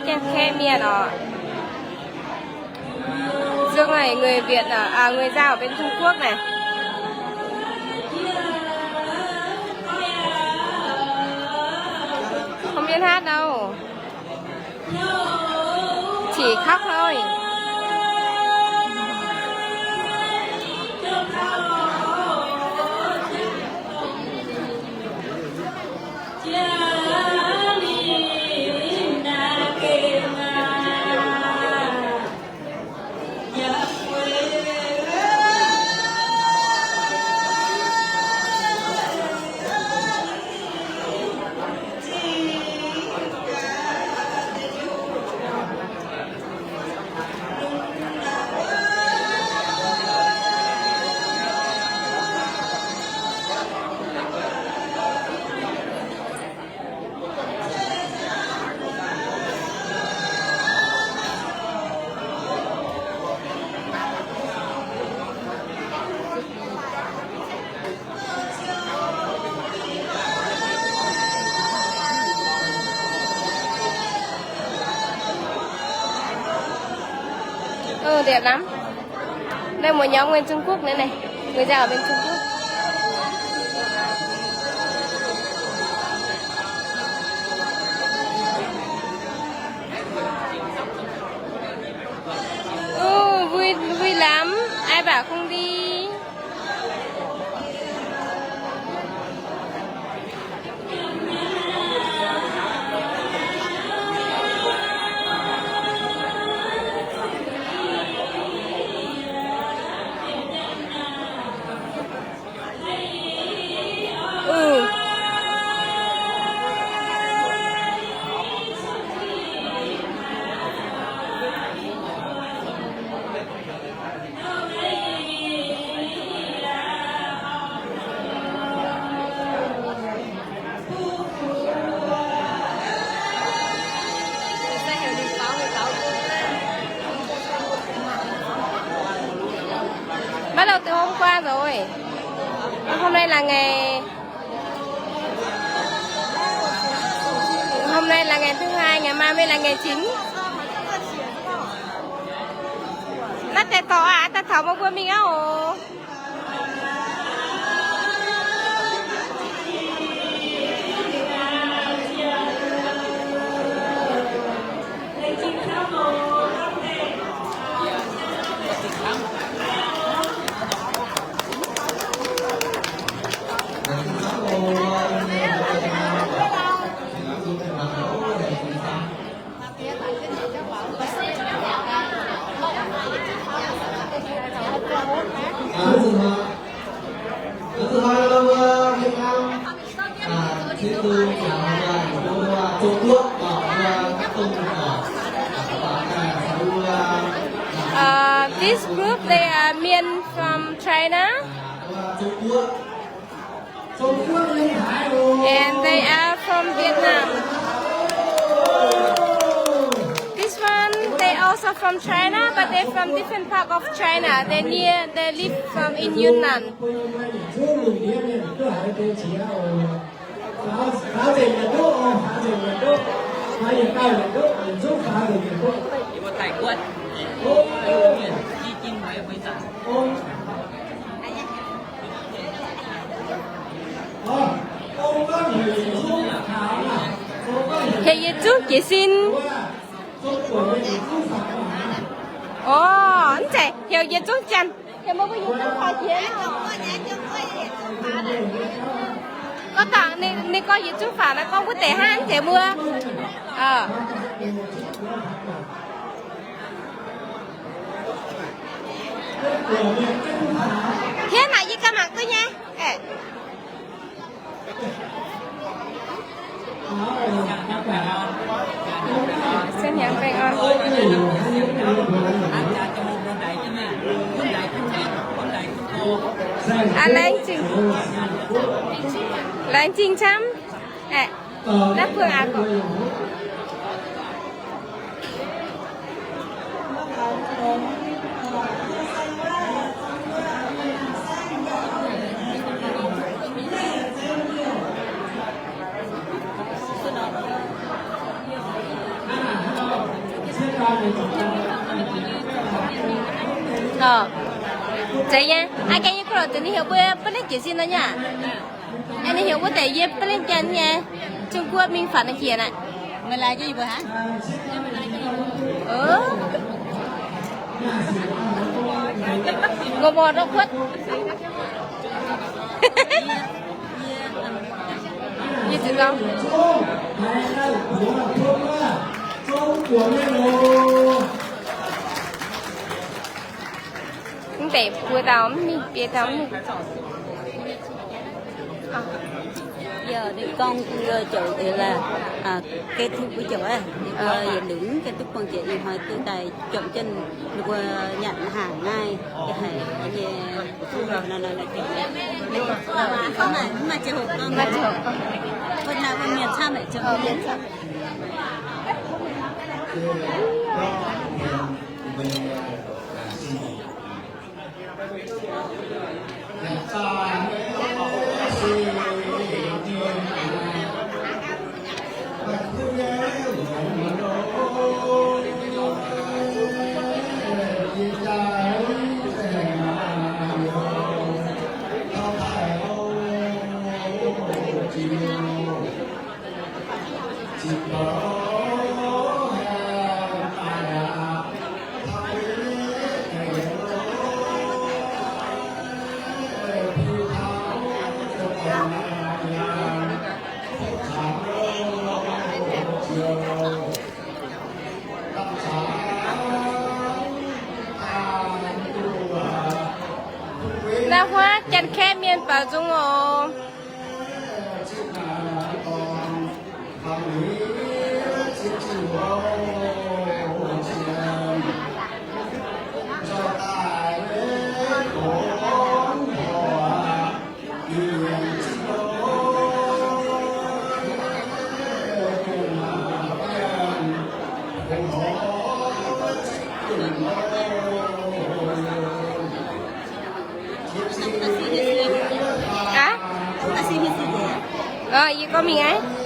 Mienh, Kaeqv mienh orqc. Zungv haic, người Việt à, à, người Dao bên Trung Quốc này. Không biết hát đâu. Chỉ khóc thôi. Ơ, đẹp lắm. Đây một nhóm người Trung Quốc nữa này. Người Dao ở bên Trung Quốc. Ừ, vui, vui lắm. Ai bảo không đi. Ừ. Bắt đầu từ hôm qua rồi. Hôm nay là ngày Hôm nay là ngày thứ hai, ngày mai mới là ngày chính. Nãy tao thảo à, tao thảo mbuo mingh aqv oc. Uh, this group, they are men from China. And they are from Vietnam. This one, they also from China, but they from different part of China. They near, they live from in Yunnan. Heuc yietc zungv jiez sin. Orv, mv zeiz heuc yietc zungv janx. Heuc mbuo mbuo yietc zungv faaux jiex. Gorngv dangh ninh, ninh gorngv yietc zungv faaux naaiv gorngv mbuo deix hnangv mv zeiz mbuo. Hietv naaic yie ganh mangc duqv nyei. Xin nhắn bình an. À, laengz zingh, laengz zingh camv. Ê, naaiv Phương Á khẩu. Zeiz nyei, aa, ganh yie gorngv lorqc, ninh heuc mbuo bun ninh jiez sin nor nyei aqv. Ninh heuc wuov deix yie bun ninh janx nyei, Trung Quốc mingh fatv naaiv jiex naaiv. Ngongh morc ndau kuotv. Yie zuqc gau. Mv deix buo dauh mv mingh, biei dauh mv mingh. Yie ninh gorngv yie ziouc eix laaix, aa, kết thúc wuov ziouc aqv, ninh mbuo yietc liuz mv kết thúc buangh jiex ih hnoi duqv daaih jomc jienv ninh mbuo nyanc hnaangx naaiv, yie haiz nyei. Mv maaih, mv maaih ziangh hoc gorngv, mv maaih ziangh hoc gorngv. Mbuo naaiv mbuo mienh camv, mienh camv. Naaiv huaav Janx-Kaeqv mienh baaux nzung oc. Aa? Aa, yie gorngv mingh aqv.